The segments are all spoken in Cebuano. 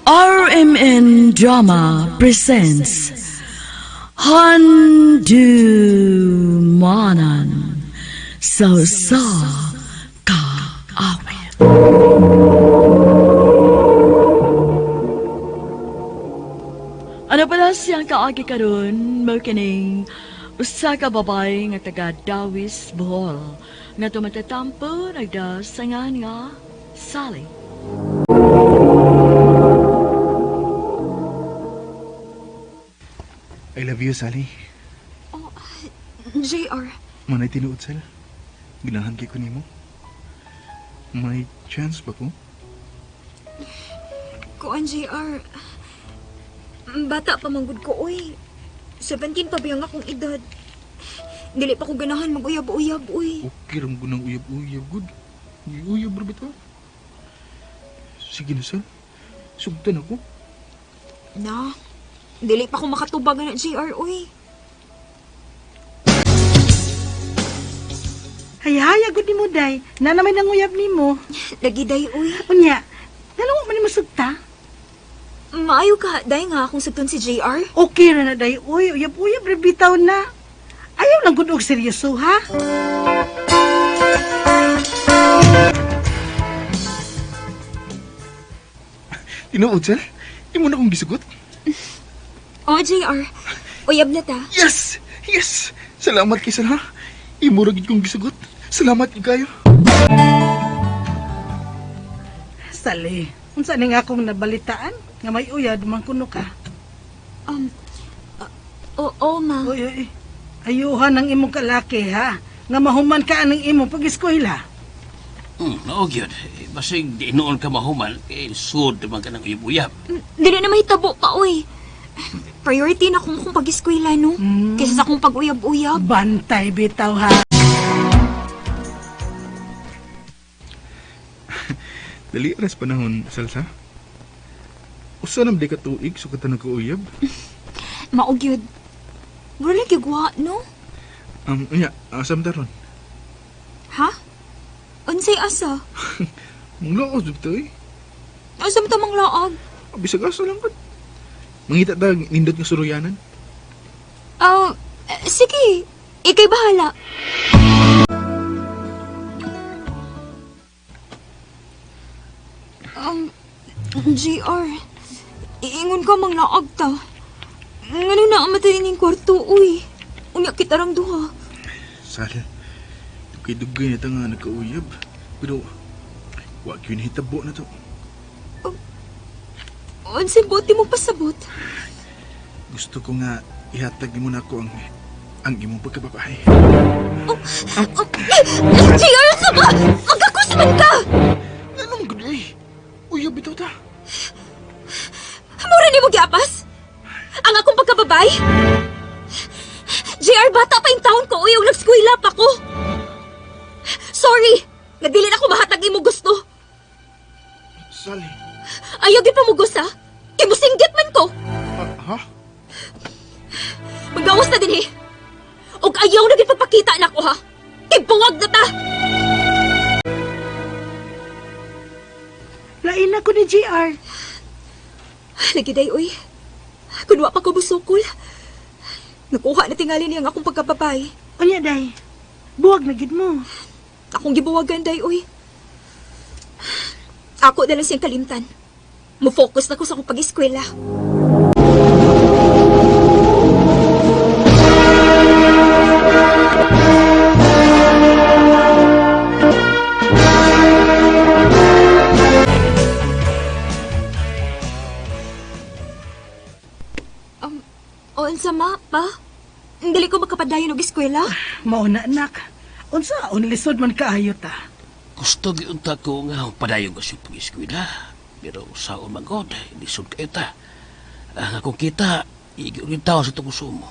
RMN Drama presents Handu Manan So Sa Kaawit. Ano pala siyang kaagi karon mo kining usa ka babae nga taga Dawis, Bohol nga tumatatampo nagdasangan nga Sally. I love you, Sally. Oh, JR, Manay tinuod, Sal. Ginahan kay ko nimo. May chance ba ko? kuan JR. Bata pa manggod ko, oy. 17 pa ba yung akong edad? Dili pa ko ganahan mag-uyab-uyab, oy. Okay ram ko ng uyab-uyab, good. Uyab ra bitaw. Sige na, Sal. Sugtan ako. Na, dili pa ko makatubag na JR, oy. Hayhaya gud nimo day. Na naman ang uyab nimo. Lagi day, oy. Unya, nalawa man nimo sugta. Maayo ka, day nga akong sugton si JR. Okay ra na day. Uy, uyab-uyab ra bitaw na. Ayaw lang gud og seryoso ha. Tinuod, Sal? Imo na akong gisugot? Oh, JR. Uyab na ta. Yes! Yes! Salamat kay Sal, ha? Imo ra gid kong gisugot. Salamat gid kayo. Sali, unsa ni nga akong nabalitaan nga may uyab man kuno ka. Um, oo, ma. Uy, uy, ayuhan ang imong kalaki ha. Nga mahuman ka ang imong pag-eskwela. Mao gyud. Eh, basig di noon ka mahuman, kay sud man ka ng uyab-uyab. Dili na mahitabo pa, oy. Priority na kung akong pag-eskwela, no? Kaysa sa akong pag-uyab-uyab. Bantay bitaw ha. Dali ras panahon, Salsa. Usa nam di ka tuig sukad ta nagkauyab. Mao gyud. Wala gigwa, no? Unya, asam ta ron? Ha? Unsay asa? Manglaos dito eh. Asa man ta manglaag? Bisag asa lang gud. Mangita ta nindot nga suruyanan. Ah, eh, sige. Ikay bahala. Um, GR, iingon ka manglaag ta. Ngano na ang matay ning kwarto, uy. Unya kita rang duha. Sal, dugay-dugay na ta nga nagkauyab. Pero, wa gyud hitabo na to. Unsay buti mo pasabot? Gusto ko nga ihatag nimo nako ang imong pagkababae. Oh, oh, GR, ano ba? Magkakos man ka! Ano man gud eh? Uyab bitaw ta. Mura ni mo giapas? Ang akong pagkababay? JR, bata pa yung taon ko, uy, ug nagskwela pa ko. Sorry, nga dili na ako mahatag imo gusto. Sally, Ayaw gid pa mo gusto, ha? Kay musinggit man ko. ha? Magawas na din eh. Ug ayaw na gid pagpakita nako ha. Kay buwag na ta. Lain na ko ni GR. Lagi day, uy. Kun wa pa ko busukol. Nakuha na tingali niya ang akong pagkababay. Unya day. Buwag na gid mo. Akong gibuwagan, day, uy. Ako na lang siyang kalimtan. Mo-focus na ko sa akong pag-eskwela. O, unsa ma, pa? Dili ko makapadayon og eskwela. Mao na anak. Unsa lisod man kaayo ta. Gusto gyud unta ko nga padayon ko sa pag-eskwela. Pero saon man god, lisod kayo ta. Ang akong kita, igyud tawo sa tugusumo.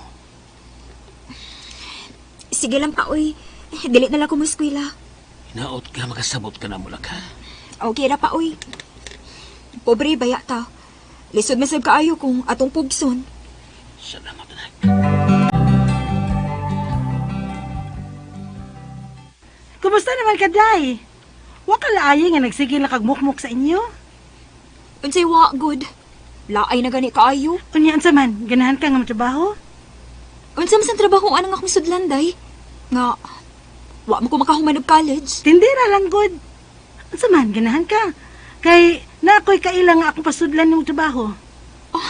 Sige lang pa, uy. Dili na lang ko mo eskwela. Hinaot ka, makasabot ka na mula ka. Okay ra pa, uy. Pobre, baya ta. Lisod man sad kaayo kung atong pugson. Salamat, anak. Kumusta naman ka day? Wa ka laayi nga nagsige lang kag mukmok sa inyo. Unsay wa good. Laay na gani kaayo. Unya unsa man, ganahan ka nga matrabaho? Unsa man sa trabaho anang akong sudlan, day? Nga, wa mo ko makahuman og college. Tindera lang gud. Unsa man, ganahan ka. Kay na ako'y kaila nga akong pasudlan ng trabaho. Oh,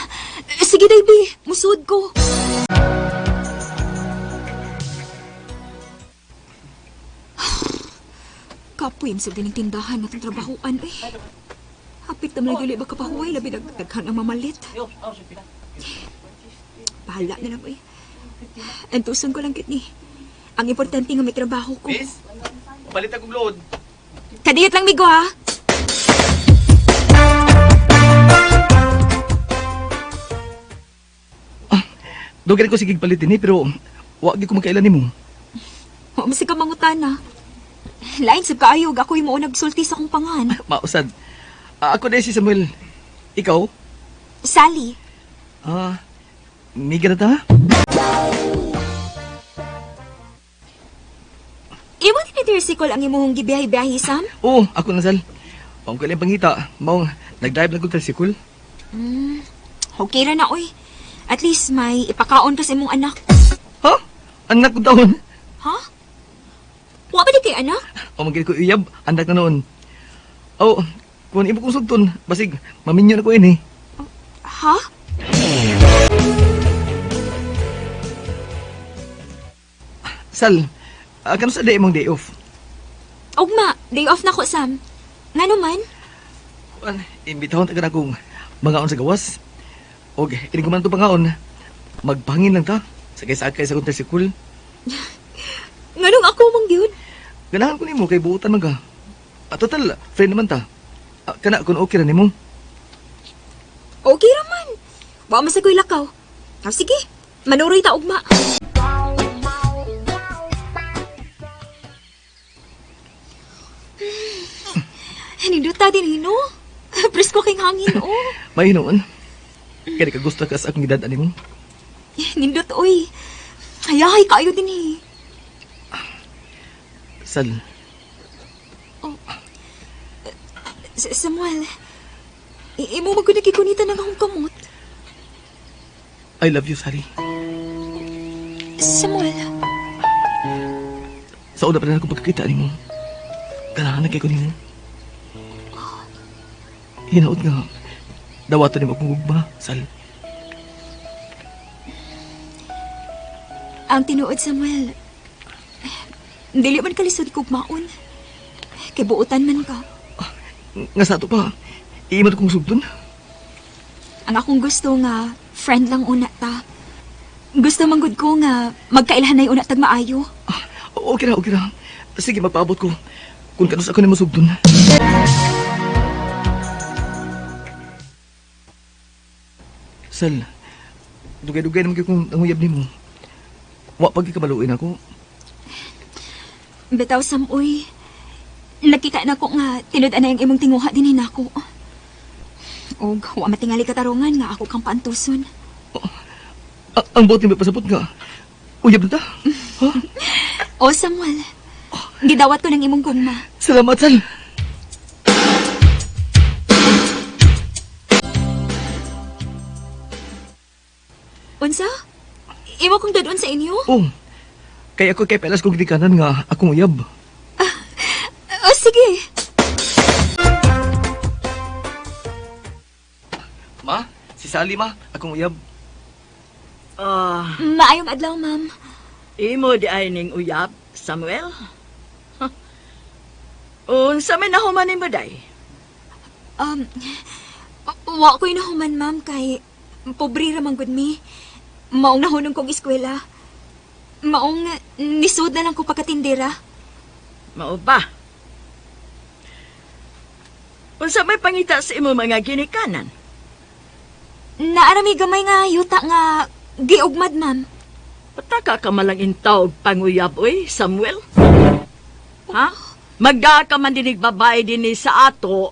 sige, day, bi. Musud ko. Kapoy sa dining tindahan atong trabahoan, eh. Hapit na malaguli ba kapahuway, labi nagdaghan ang mamalit. Bahala na lang, eh. Antuson ko lang gid ni. Ang importante nga may trabaho ko. Miss, palit akong load. Kadiyot lang, migo, ha? Dugay ko sige palit ini pero wa gyud ko magkailan nimo. Wa man ka mangutana. Lain sa kaayo, ako'y mo nagsulti sa akong pangan. Mausad. Ah, ako na si Samuel. Ikaw? Sally, Ah, miga na ta? imo din ni tricycle ang imong gibiyahe-biyahe, Sam? Oo, ako na sal. Maong kailan pangita, maong nag-drive lang ko tricycle. Okay ra na, oy. At least may ipakaon ka sa imong anak. Ha? Anak ko taon. Ha? Wa ba di kay anak? O magkita ko uyab, anak na noon. Oh, kung imo kong sugton, basig maminyo na ko ini. Ha? Sal, kano sa day imong day off? Ugma, day off na ko, Sam. Ngano man? Kuan, imbitahon ta akong mangaon sa gawas. Og ini ko man to pangaon. Magpangin lang ta. Sakay-sakay sa akong tricycle. Nganong ako mang gyud? Ganahan ko nimo kay buutan man ka. Ah, total, friend naman ta. Ah, kana kung okay ra nimo. Okay ra man. Wa man sa ko'y lakaw. Ah, sige, manuroy ta ugma. Nindota din hino. Presko kay hangin oh. May noon. Kaya ka gusto ka sa akong edad ani mo. Nindot oy. Ayahay kaayo din eh. Sal, Samuel, imo man gud nagkikunita ng akong kamot. I love you, Sally. Samuel, Sa una pa na akong pagkakita nimo. Ganahan na kay ko nimo. Hinaot nga. Dawatan nimo akong gugma, Sal. ang tinuod Samuel. Dili man kalisod kog maon. Kay buotan man ka. Nga sa ato pa, iiman akong sugton. Ang akong gusto nga friend lang una ta. Gusto man gud ko nga magkailhanay una tag maayo. Ah, okay ra, okay ra. Sige, magpaabot ko. Kung kanus ako nimo sugton. Sal, dugay-dugay naman kay kung nanguyab nimo. Wa pag kabaluin ako. Bitaw Sam uy. Nakita na ko nga tinud-an na yung imong tinguha din nako. Og wa matingali katarungan nga ako kang paantuson. Ang buot ni pasabot nga. Uyab na ta. Ha? O Samuel, gidawat ko ng imong gugma. Salamat, Sal. Unsa? Imo kong dadon sa inyo? Oh, kay ako kay pelas kong gidikanan nga akong uyab. O sige. Ma, si Sally ma, akong uyab. Ah, Maayong adlaw, ma'am. imo di ay ning uyab, Samuel. Huh. Unsa may nahuman nimo day? Um, wa ko'y nahuman, ma'am, kay pobre ra man gud mi. Maong nahunong kong eskwela. Maong nisod na lang ko pagkatindera. Mao ba? Unsa may pangita sa imo mga ginikanan? Naarami gamay nga yuta nga giugmad, ma'am. Pataka ka malang intaw og panguyab oy, Samuel. Ha? Magda ka man dinig babae dinhi sa ato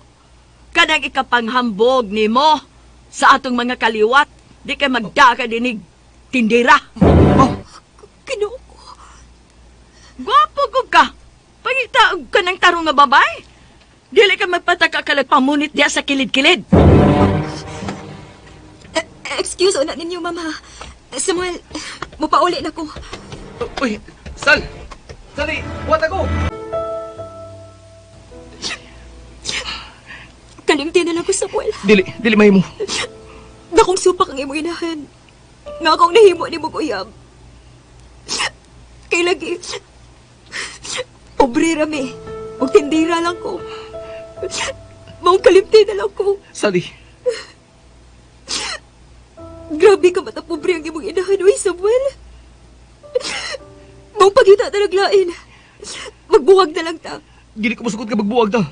kanang ikapanghambog nimo sa atong mga kaliwat. Di kay magda ka dinig tindira. Ginoo ko. Gwapo gud ka. Pangita og kanang tarong nga babae. Dili ka magpataka ka pamunit diya sa kilid-kilid. you sa una ninyo, ma'am, ha. Samuel, mupauli na ko. Uy, Sal! Sali, buhat ako! Kalimti na lang ko, Samuel. Dili, dili mahimo. Dakong supak ang imong inahan. Nga akong nahimo ni mong uyab. Kay lagi, pobre rami. Og tindira lang ko. Maong kalimti na lang ko. Sali, Grabe ka mata pobre ang imong inahan, uy, Samuel. Maong pagita na naglain. Magbuwag na lang ta. dili ko musugot ka magbuwag ta.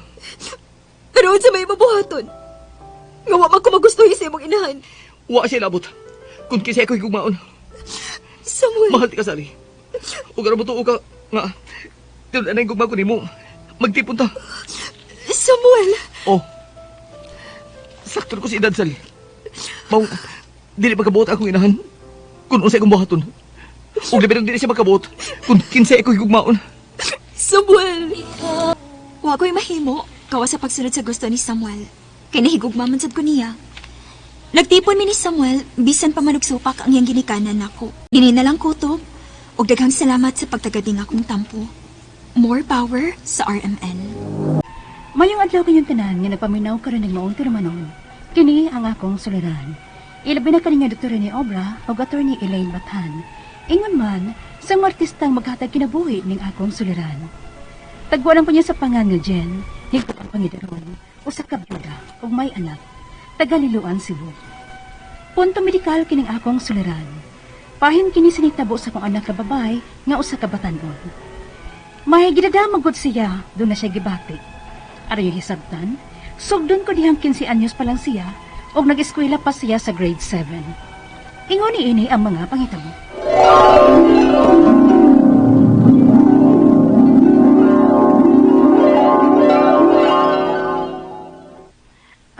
Pero sa may mabuhaton. Nga wa man ko magustuhi sa imong inahan. Wa siya labot. Kung kinsa ako higugmaon. Samuel. Mahal ti ka, Sally. Ug aron mo tuo ka nga tinud anay gugma ko nimo. Magtipon ta. Samuel. Oh. Sakto ko si edad, Sally. Mao dili makabuot akong inahan. Kung unsay akong buhaton. Ug labi nang dili siya makabuot kung kinsay ako higugmaon. Samuel! Wa ko'y mahimo, kawa sa pagsunod sa gusto ni Samuel. Kay nahigugma man sad ko niya. Nagtipon mi ni Samuel, bisan pa man og supak ang iyang ginikanan nako. Dini na lang kutob, ug daghang salamat sa pagtagading akong tampo. More power sa RMN. Mayong adlaw kanyang tanan nga nagpaminaw karon ng maong tulumanon. Kini ang akong suliran. Ilabi na kani nga Dr. Rene Obra ug Attorney Elaine Bathan. Ingon man sa mga artistang maghatag kinabuhi ning akong suliran. Tagwalan po niya sa pangan nga Jen, higpit ang pangidaron, usa ka byuda ug may anak, taga Liloan, Cebu. Punto medikal kining akong suliran. Pahin kini sinitabo sa akong anak nga babae nga usa ka batan-on. May gidadama gud siya, doon na siya gibati. Aray yung hisabtan, sugdon ko dihang 15 anyos pa lang siya, og nag-eskwela pa siya sa grade 7. Ingon ni ini ang mga pangitabo.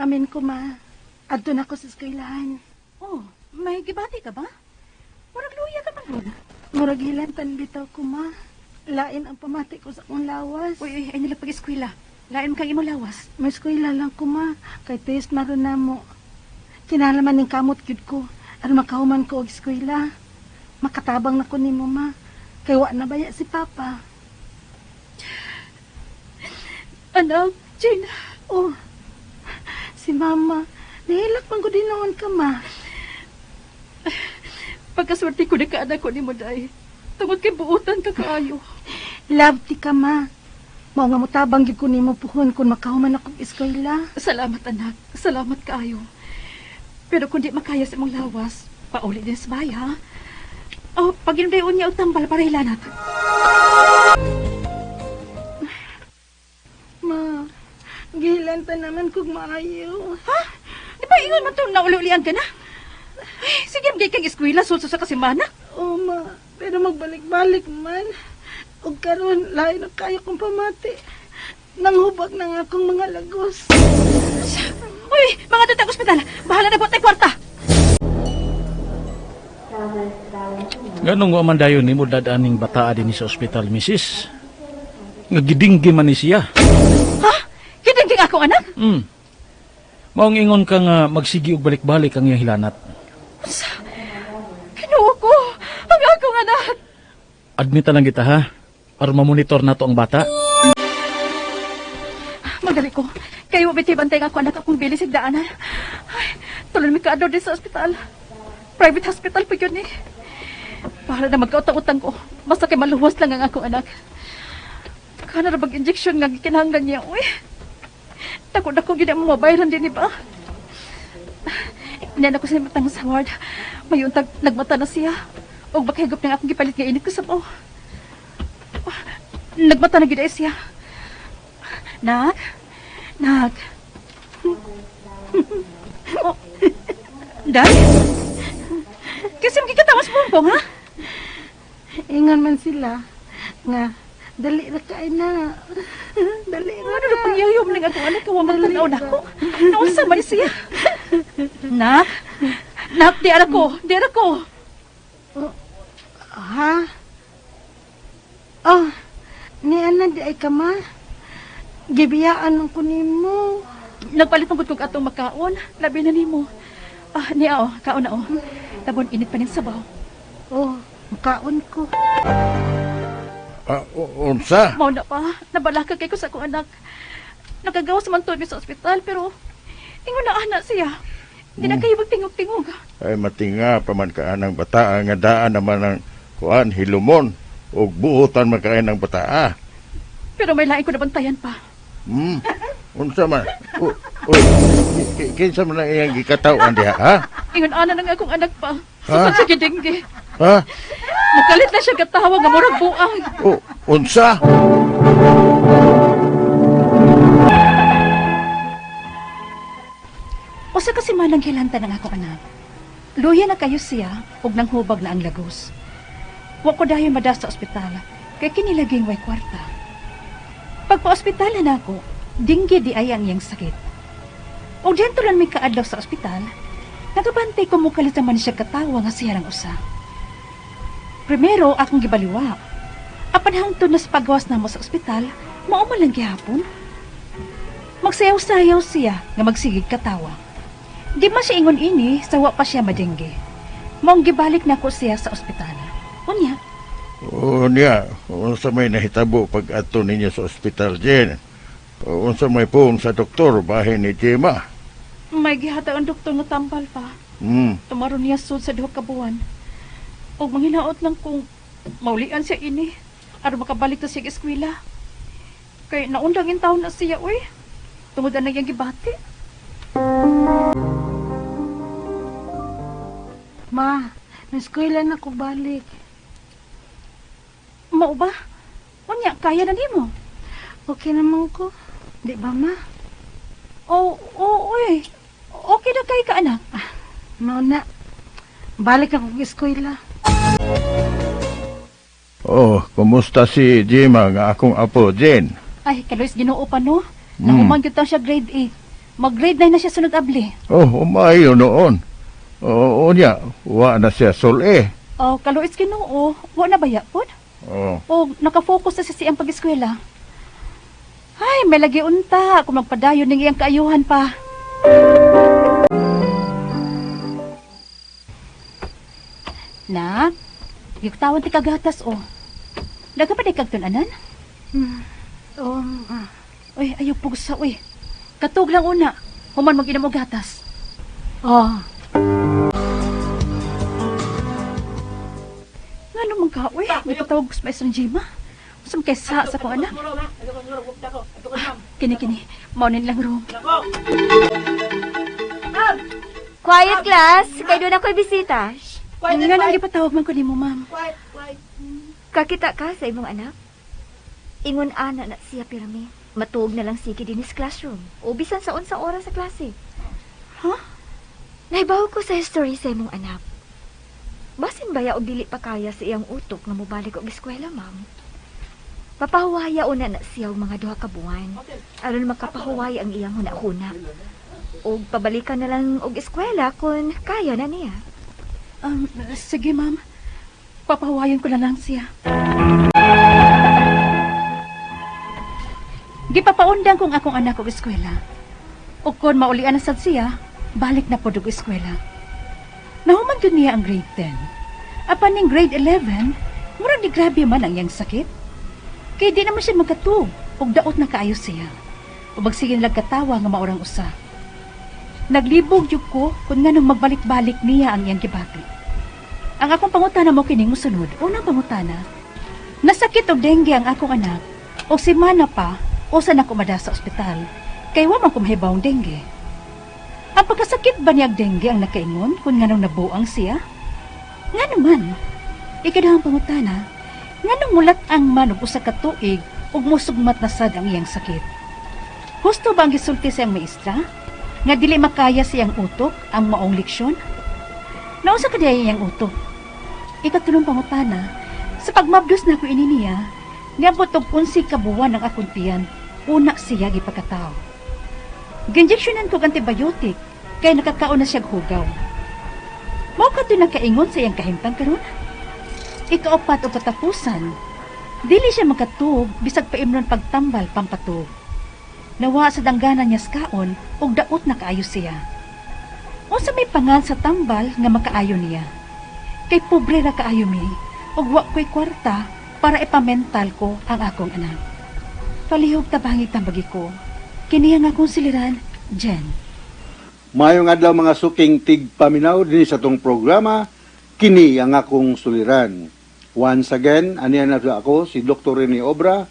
Amin ko, ma. Adto na ko sa eskwelahan. Oh, may gibati ka ba? Murag luya ka man ron. Murag hilantan bitaw ko, ma. Lain ang pamati ko sa akong lawas. Uy, uy, ay nila pag-eskwela. Lain kang imong lawas. May eskwela lang ko, ma. Kay test maron na mo. Kinahanglan ning kamot gyud ko. Aron makahuman ko og eskwela. Makatabang na ko nimo, ma. Kay wa na baya si Papa. Anak, Jane. Oh, si Mama. Nahilak man ko din noon ka, ma. Pagkaswerte ko na kaanak ko ni mo, day. Tungod kay buutan ka kaayo. Love ti ka, ma. Mao nga motabang gyud ko nimo puhon kung makahuman ako og eskwela. Salamat, anak. Salamat kaayo. Pero kung di makaya sa imong lawas, pauli din sa bahay, ha? Oh, pag niya og tambal para hilanat. Ma, gihilanta naman kog maayo. Ha? Di ba ingon man to nauli-ulian ka na? Ay, sige, magay kang eskwela, sulso sa kasimana. Oh, ma, pero magbalik-balik man. Og karon lain ang kaya kong pamati. Nanghubag na nga akong mga lagos. Uy, mga datang ospital, bahala na po tayo kwarta. Ganong wa man dayon nimo dad-aning bataa dinhi sa ospital, misis. Nga gidinggi man ni siya. Ha? Kidingging akong anak? Maong ingon ka nga magsigi og balik-balik ang iyang hilanat. Kinuo ko, ang akong anak. Admit na lang kita ha, para mamonitor nato ang bata. Magdali ko. Kayo biti bantay nga ako anak akong bilis daanan. Ay, tuloy mi kaadlaw din sa ospital. Private hospital pa yun eh. Para na magkautang-utang ko. Basta kay maluwas lang ang akong anak. Kana ra bag injection nga gikinahanglan niya. Uy. Takot ako gid mo mabayran din ba? Niyan ako sa matang sa ward. May untag nagmata na siya. Og bakahigop nang akong gipalit nga init ko sa bao. Nagmata na gid ay siya. Nak? Nak? Oh. Day? Kasi magkikatawas mo pong, ha? Ingon man sila nga dali ra kay na. Dali ra. Ano na pangyayom ng akong anak kawa magtanaw na ako? Naunsa man siya? Nak? Nak, di ara ko. Di ara ko. Ha? Oh, ni ana di ay ka ma. Gibiyaan man ko nimo. Nagpalit man gud kog atong makaon. Labi na nimo. Ah, niya oh, kaon na oh. Tabon init pa ning sabaw. Oh, mukaon ko. Ah, unsa? Mao na pa, nabalaka kay ko sa akong anak. Nakagawas man tuod mi sa ospital pero ingon na ana siya. Di na kayo magtingog-tingog. Ay matinga pa man ka anang bataa nga daan naman ang kuan hilumon ug buotan man kaay ng bataa. Pero may lain ko nabantayan pa. Unsa man? Uy, kinsa man ang iyang gikataw-an diha, ha? Ingon ana na nga akong anak pa. Ha? Sukad sa gidengge. Ha? Mukalit na siya katawa nga murag buang. O, unsa? Usa ka semana ang hilanta ng akong anak. Luya na kayo siya ug nanghubag na ang lagos. Wa ko dayon mada sa ospital kay kinilaging way kwarta. Pagpa-ospital na nako, dinggi di ay ang iyang sakit. Og diyan lang may kaadlaw sa ospital, nagabantay ko mukalit naman siya katawa nga siya lang usa. Primero akong gibaliwa. Apan hangtod na sa pagawas namo sa ospital, mao man lang gihapon. Magsayaw-sayaw siya nga magsigig katawa. Di man siya ingon ini, sawa pa siya madengge. Maong gibalik nako siya sa ospital. Unya, O niya, unsa may nahitabo pag adto ninyo sa ospital, Jen? O, unsa may puong sa doktor bahin ni Gemma? May gihatag ang doktor nga tambal pa. Tumaro niya sud sa duha ka buwan. Og manghinaot lang kung maulian siya ini aron makabalik ta siya og eskwela. Kay naundang in taon na siya oy. Tungod na iyang gibati. Ma, na-eskwela na ko balik. Mao ba? Unya kaya na nimo. Okay naman ko. Di ba, ma? Oh, oh, oy. Okay na kay ka anak. Mao na. Balik ako sa eskwela. Oh, kumusta si Gemma nga akong apo, Jen? Ay, kaluis Ginoo pa no. Nahuman gyud taon siya grade 8. Mag grade 9 na siya sunod abli. Oh, umayo noon. Oo niya, wa na siya sul eh. Oh, kaluis Ginoo, wa na baya pod. Oh, O nakafocus na siya sa iyang pag-eskwela. Ay, may lagi unta kung magpadayon ning iyang kaayuhan pa. Nak, giktawan ti kagatas oh. Daga pa di kag tun-anan? Oh, ma. Uy, ayaw pugsa uy. Katug lang una. Human mag-inom og gatas. Oh, Nga naman ka, uy. May patawag ko sa maestro Jima. Usam kay sa akong anak. Ah, kini, kini. Maunin lang room. Quiet class, kay doon ako'y bisita. Nga nang gipatawag man ko nimo, ma'am. Kakita ka sa imong anak? Ingon ana na siya pirmi. Matuog na lang sige din sa classroom. O bisan sa unsang oras sa klase. Huh? Naibaw ko sa history sa imong anak. Basin baya og dili pa kaya sa iyang utok nga mobalik og eskwela, ma'am. Papahuwaya una na siya og mga duha ka buwan aron makapahuway ang iyang hunahuna. Og pabalikan na lang og eskwela kung kaya na niya. Sige, ma'am. Papahuwayan ko na lang siya. Gipapaundang kong akong anak og eskwela. O kon maulian na sad siya, balik na pod og eskwela. Nahuman gyud niya ang grade 10. Apan ning grade 11, murag di grabe man ang iyang sakit. Kay di naman siya magkatug og daot na kaayo siya. O magsige nilang katawa nga maurang usa. Naglibog jud ko kung nganong magbalik-balik niya ang iyang gibati. Ang akong pangutana mo kining musunod. Unang pangutana, nasakit og dengue ang akong anak o si mana pa o sa nakumada sa ospital kay wa man kumahibaw ang dengue. Ang pagkasakit ba niya og dengue ang nakaingon kung nganong nabuang siya? Nga naman, ikadahang pangutana, nganong mulat ang man og usa ka tuig ug musugmat na sad ang iyang sakit? Husto ba ang gisulti sa iyang maestra? Nga dili makaya siyang utok ang maong leksyon? Nausa ka diay iyang utok? Ikatulong pangutana, sa pagmabdos na ko ini niya, niabot og 11 ka buwan ang akong tiyan, una siya gipakatao. Ginjeksyonan ko og antibiotic, kay nakakaon na siya og hugaw. Mao ka to nakaingon sa iyang kahimtang karon? Ikaupat og katapusan, dili siya makatuog bisag paimnon pagtambal pampatuog. Nawa sa dangganan niya sa kaon ug daot na kaayo siya. Unsa may pangan sa tambal nga makaayo niya? Kay pobre ra kaayo mi, ug wa ko'y kwarta para ipamental ko ang akong anak. Palihog tabangi tambagi ko. Kini ang akong siliran, Jen. Maayong adlaw, mga suking tigpaminaw dinhi sa atong programa, Kini ang Akong Suliran. Once again, aniya na ako, si Dr. Rene Obra,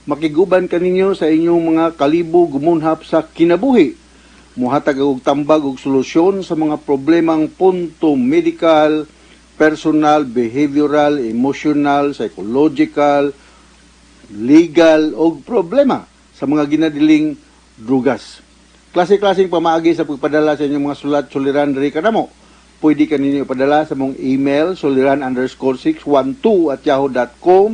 makiguban kaninyo sa inyong mga kalibo gumunhap sa kinabuhi. Muhatag og tambag og solusyon sa mga problemang punto medical, personal, behavioral, emotional, psychological, legal o problema sa mga ginadiling drugas. Klase-klaseng pamaagi sa pagpadala sa inyong mga sulat suliran diri kanamo. Pwede ka ninyo ipadala sa mong email suliran_612@yahoo.com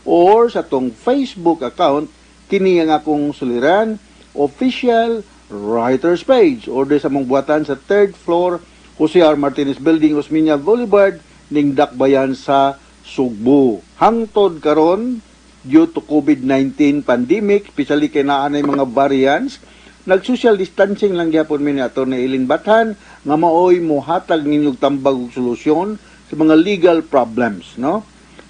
or sa tong Facebook account, Kini ang Akong Suliran Official Writers Page, or di sa mong buhatan sa third floor, Jose R. Martinez Building, Osmeña Boulevard, ning Dakbayan sa Sugbo. Hangtod karon, due to COVID-19 pandemic, especially kay naa nay mga variants, nag-social distancing lang gyapon mi ni Atty. Eileen Bathan nga maoy mohatag ninyong tambag ug solusyon sa mga legal problems, no?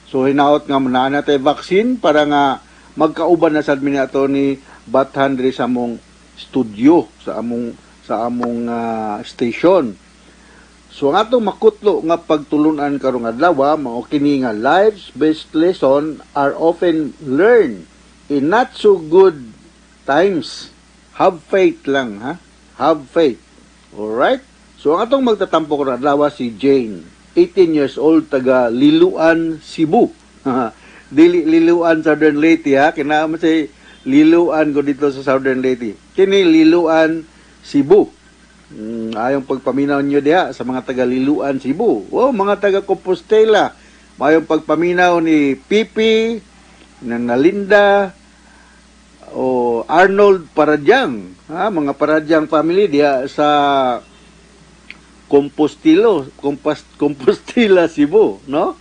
So hinaot nga naa na tay vaccine para nga magkauban na sad mi ni Atty. Bathan diri sa among studio, sa among station. So ang atong makutlo nga pagtulunan karong adlaw mao kini nga life's best lesson are often learned in not so good times. Have faith lang, ha. Have faith. Alright? So ang atong magtatampo karong adlaw si Jane, 18 years old, taga Liluan, Cebu. Dili Liluan, Southern Leyte, ha. Kinaa man say Liluan ko dito sa Southern Leyte. Kini Liluan, Cebu. Ayong pagpaminaw nyo diha sa mga taga Liluan, Cebu. Oh, mga taga Compostela. Mayong pagpaminaw ni Pipi, na Nalinda, o Arnold Paradyang. Ha, mga Paradyang family diha sa Compostela, Cebu, no?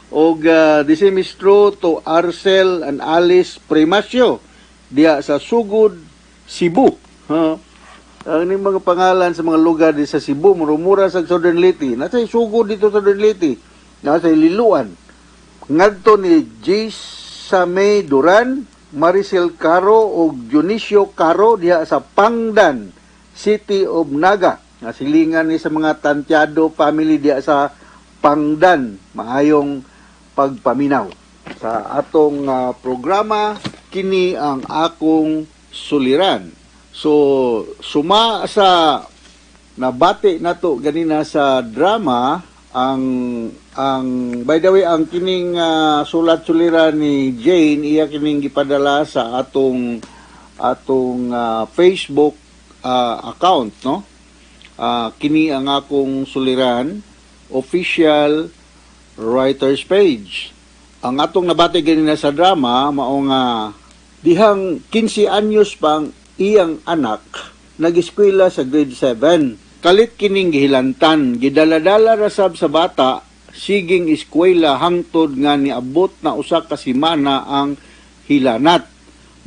Og the same is true to Arcel and Alice Primacio diha sa Sugod, Cebu. Ha? Ang ning mga pangalan sa mga lugar di sa Cebu, murumura sa Southern Leyte. Nasa Sugod dito sa Southern Leyte. Nasa Liluan. Ngadto ni Same Duran, Maricel Caro ug Dionisio Caro diha sa Pangdan, City of Naga. Nga silingan ni sa mga Tantiado family diha sa Pangdan. Maayong pagpaminaw sa atong programa Kini ang Akong Suliran. So suma sa nabati nato ganina sa drama, ang by the way, ang kining sulat suliran ni Jane, iya kining gipadala sa atong Facebook account, no, Kini ang Akong Suliran Official Writers Page. Ang atong nabati ganina sa drama mao nga dihang 15 anyos pang iyang anak nag-eskwela sa grade 7. Kalit kining gihilantan, gidaladala ra sab sa bata siging eskwela hangtod nga niabot na usa ka semana ang hilanat.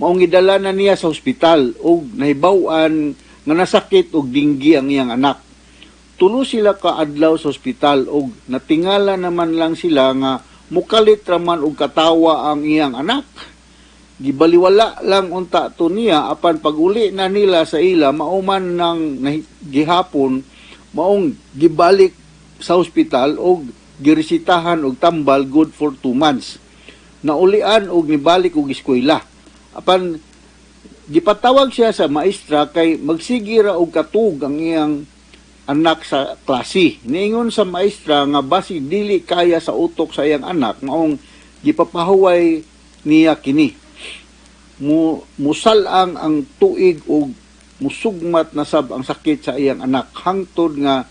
Maong gidala na niya sa ospital ug nahibaw-an nga nasakit og dinggi ang iyang anak. Tulo sila ka adlaw sa ospital ug natingala naman lang sila nga mukalit raman og katawa ang iyang anak. Gibaliwala lang unta to niya, apan pag-uli na nila sa ila mauman nang gihapon, maong gibalik sa ospital og giresitahan og tambal good for 2 months. Naulian og nibalik og eskwela. Apan gipatawag siya sa maestra kay magsige ra og katug ang iyang anak sa klase. Niingon sa maestra nga basi dili kaya sa utok sa iyang anak, maong gipapahuway niya kini. Musal-ang ang tuig og musugmat na sab ang sakit sa iyang anak hangtod nga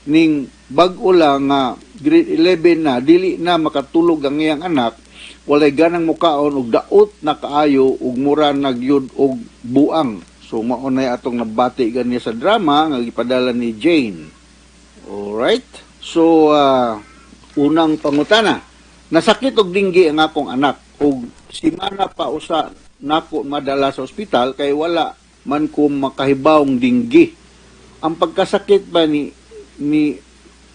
ning bag-o lang nga grade 11 na, dili na makatulog ang iyang anak, walay ganang mukaon og daot na kaayo ug mura na gyud og buang. So mao na atong nabati ganiya sa drama nga gipadala ni Jane. Alright, so unang pangutana: Nasakit og dinggi ang akong anak ug simana pa usa nako madala sa ospital kay wala man ko makahibawong dinggi. Ang pagkasakit ba ni ni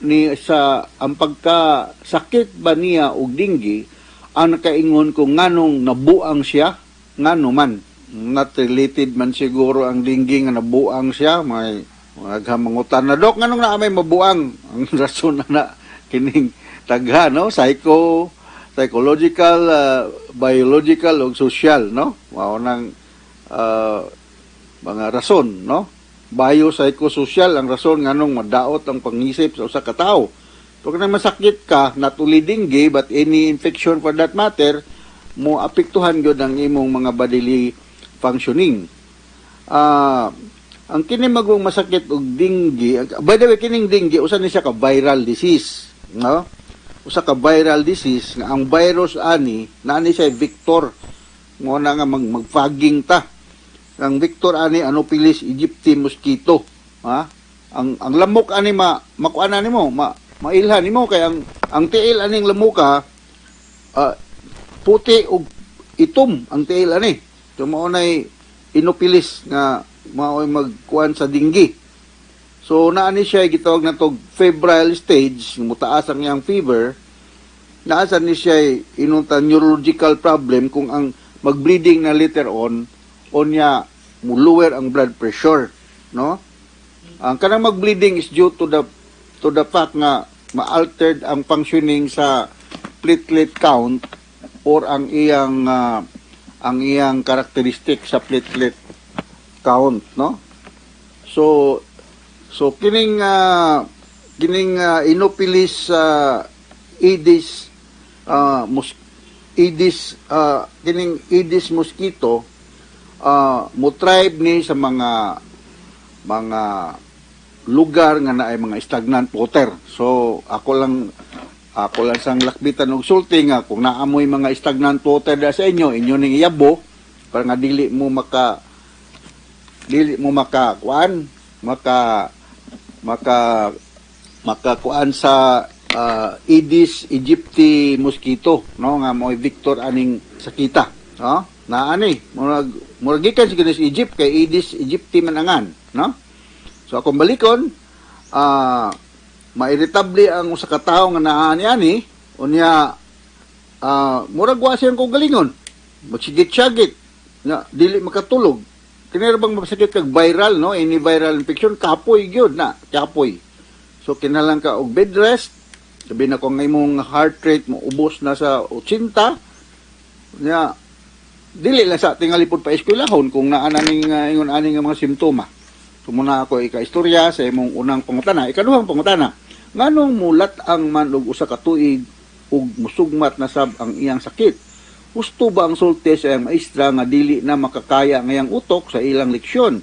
ni sa ang pagka sakit ba niya og dinggi ang nakaingon kung nganong nabuang siya? Ngano man, not related man siguro ang dinggi nga nabuang siya. May mga mangutan na, "Dok, nganong naa may mabuang?" Ang rason na na kining tagha, no? Psychological, biological ug social, no? Mao nang mga rason, no? Biopsychosocial ang rason nganong madaot ang pangisip sa usa ka tawo. So kung masakit ka, not only dengue but any infection for that matter, mo apektuhan gyud ang imong mga bodily functioning. Ang kini magong masakit og dengue, by the way, kining dengue usa ni siya ka viral disease, no? Usa ka viral disease nga ang virus ani naa ni siya vector mo na nga mag-fogging ta. Ang vector ani Anopheles aegypti mosquito, ha? Ang lamok ani ma makuan ani mo, ma mailhan nimo kay ang tiil aning lamoka, puti ug itom ang tiil ani. So mao nay Anopheles nga mao'y magkuan sa dinggi. So naa ni siya gitawag na tog febrile stage, mutaas ang iyang fever. Naa sa ni siya inunta neurological problem kung ang magbleeding na later on, unya mo lower ang blood pressure, no? Ang kanang magbleeding is due to the fact nga ma-altered ang functioning sa platelet count or ang iyang characteristic sa platelet count, no? So kining Anopheles Aedes Aedes kining Aedes mosquito mo thrive ni sa mga lugar nga naay mga stagnant water. So ako lang sang lakbitan og sulti nga kung naamoy mga stagnant water da sa inyo, inyo ning iyabo para nga dili mo maka kuan maka maka makakuan sa Aedes aegypti mosquito, no, nga mo'y vector aning sakita, no? Na ani murag gikan sa sa Egypt kay Aedes aegypti man angan, no? So akong balikon, mairitable ang usa ka tawo nga naani ani, unya murag wa siyang kaugalingon, magsigit-sigit nga dili makatulog. Kini ra bang masakit kag viral, no? Any viral infection, kapoy gyud na, kapoy. So kinahanglan ka og bed rest, sabi na kung ang imong heart rate mo ubos na sa 80 nya, dili lang sa tingali pud pa eskwelahon kung naa na ning ingon ani nga mga simptoma. So muna ako ika-istorya sa imong unang pangutana. Ikaduhang pangutana, nganong mulat ang man og usa ka tuig ug musugmat na sab ang iyang sakit? Husto ba ang sulti sa iyang maestra nga dili na makakaya ang iyang utok sa ilang leksyon?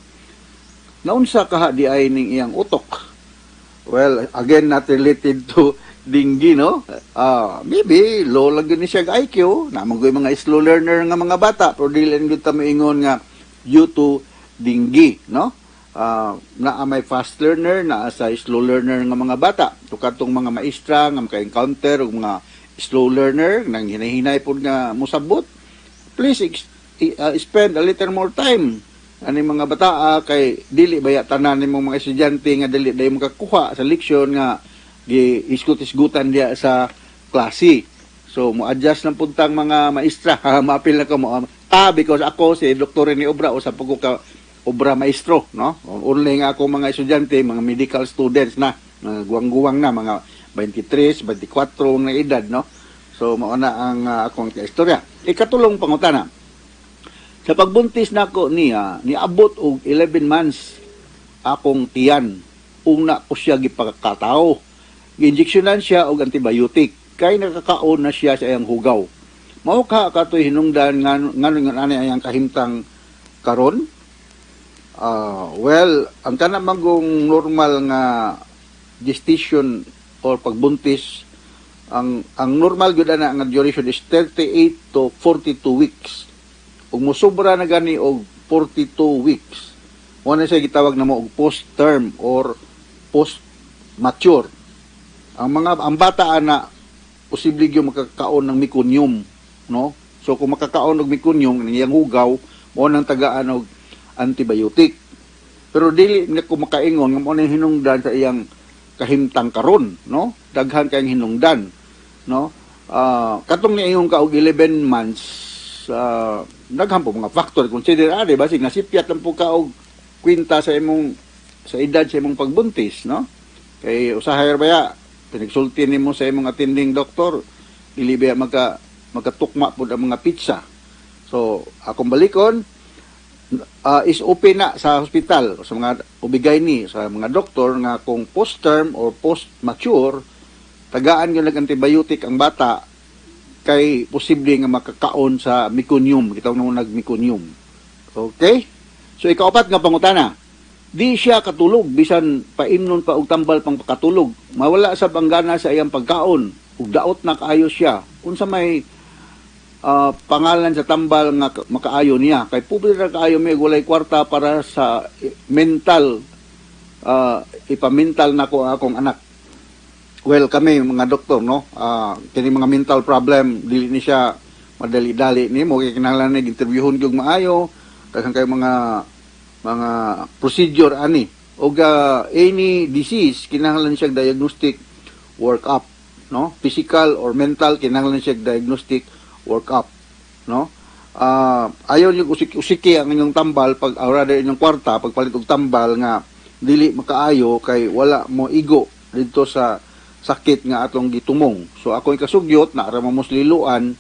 Naunsa kaha di ay ning iyang utok? Well, again, not related to dengue, no? Maybe low lang gyud ni siya og IQ, naa man mga slow learner nga mga bata, pero dili lang gyud ta moingon nga due to dengue, no? Naa may fast learner, naa sa slow learner nga mga bata. To katong mga maestra nga maka-encounter og mga slow learner nang hinahinay pod nga mosabot, please spend a little more time ani mga bata kay dili baya tanan nimong mga estudyante nga dili dayon makakuha sa leksyon nga gi-isgot-isgutan diya sa klase. So mo-adjust lang pud tang mga maestra. Maapil na ko mo. Because ako si Dr. Rene Obra, usa pa ko ka obra maestro, no? Only nga ako mga estudyante, mga medical students na, mga guwang-guwang na, mga 23, 24 na edad, no? So mao na ang akong istorya. Ikatulong pangutana. Sa pagbuntis nako niya, niabot og 11 months akong tiyan. Una ko siya gipakatawo. Giinjeksyonan siya og antibiotic kay nakakaon na siya sa iyang hugaw. Mao ka katoy hinungdan nga ngano nga ani ayang kahimtang karon? Well, ang kana magong normal nga gestation or pagbuntis, ang normal gyud ana nga duration is 38 to 42 weeks. Ug mosobra na gani og 42 weeks, mo na siya gitawag na mo og post term or post mature. Ang bata ana posible gyud makakaon ng meconium, no? So kung makakaon og meconium ng iyang hugaw, mo nang tagaan og antibiotic. Pero dili na ko makaingon nga mo na hinungdan sa iyang kahimtang karon, no? Daghan kayong hinungdan, no? Katong niingon ka og 11 months, daghan po mga factor consider ari, basig nasipyat lang po ka og kwinta sa imong sa edad sa imong pagbuntis, no? Kay usahay ra baya pinagsulti nimo sa imong attending doctor, dili ba makatukma pud ang mga petsa. So akong balikon, is open na sa hospital sa mga OB-GYN, sa mga doktor, nga kung post-term or post-mature, tagaan yun ng antibiotic ang bata kay posible nga makakaon sa meconium, gitawag na nag meconium. Okay? So ikaapat nga pangutana: Di siya katulog bisan paimnon pa og tambal pang pakatulog. Mawala sa banggana sa iyang pagkaon ug daot na kaayo siya. Unsa may pangalan sa tambal nga makaayo niya? Kay pobre ra kaayo may walay kwarta para sa mental, ipa-mental nako ang akong anak. Well, kami mga doktor, no, kini mga mental problem, dili ni siya madali-dali nimo kay kinahanglan ni interviewhon gyud maayo, daghan kay mga procedure ani. Og any disease, kinahanglan siya diagnostic work up, no? Physical or mental, kinahanglan siya diagnostic work up, no? Ayaw niyo usik-usiki ang inyong tambal pag, or rather inyong kwarta pagpalit og tambal nga dili makaayo kay wala mo igo dito sa sakit nga atong gitumong. So ako ikasugyot na ara mo liluan,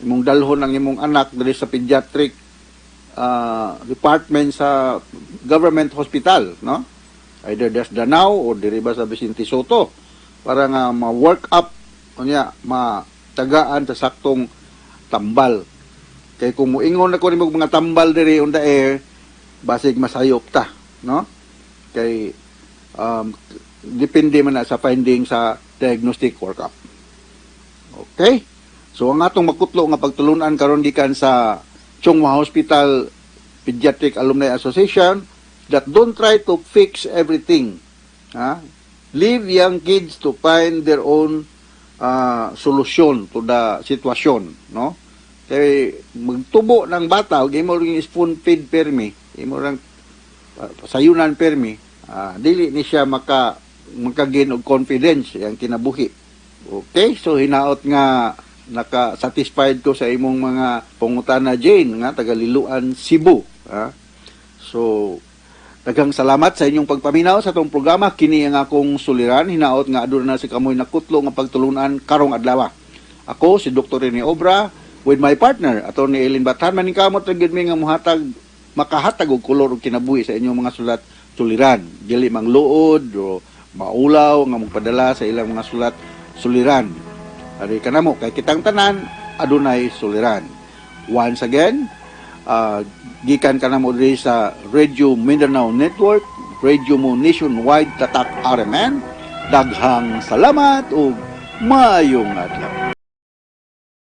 imong dalhon ang imong anak diri sa pediatric department sa government hospital, no? Either des Danao or diri ba sa Vicente Sotto para nga ma-work up unya matagaan sa saktong tambal. Kay kung muingon ako nimo mga tambal diri on the air, basig masayop ta, no? Kay depende man na sa finding sa diagnostic workup. Okay? So ang atong makutlo nga pagtulunan karon gikan sa Chong Hua Hospital Pediatric Alumni Association, that don't try to fix everything. Ha? Leave young kids to find their own solution to the situation, no? Kay magtubo ng bata, ug imo ring spoon feed permi, imo rang sayunan permi, dili ni siya maka-gain og confidence yang kinabuhi. Okay, so hinaot nga naka-satisfied ko sa imong mga pangutana, Jane, nga taga Liloan, Cebu. Ha? So, daghang salamat sa inyong pagpaminaw sa atong programa. Kini ang akong suliran. Hinaot nga aduna na sa kamoy nakutlo nga pagtulunan karong adlaw. Ako si Dr. Rene Obra with my partner, Attorney Eileen Bathan. Maningkamot ra gyud mi nga muhatag makahatag og kolor og kinabuhi sa inyong mga sulat suliran. Dili mang luod o maulaw nga magpadala sa ilang mga sulat suliran. Ari kanamo kay kitang tanan adunay suliran. Once again, gikan kanamo diri sa Radio Mindanao Network, Radio Mo Nationwide, Tatak RMN. Daghang salamat ug maayong adlaw.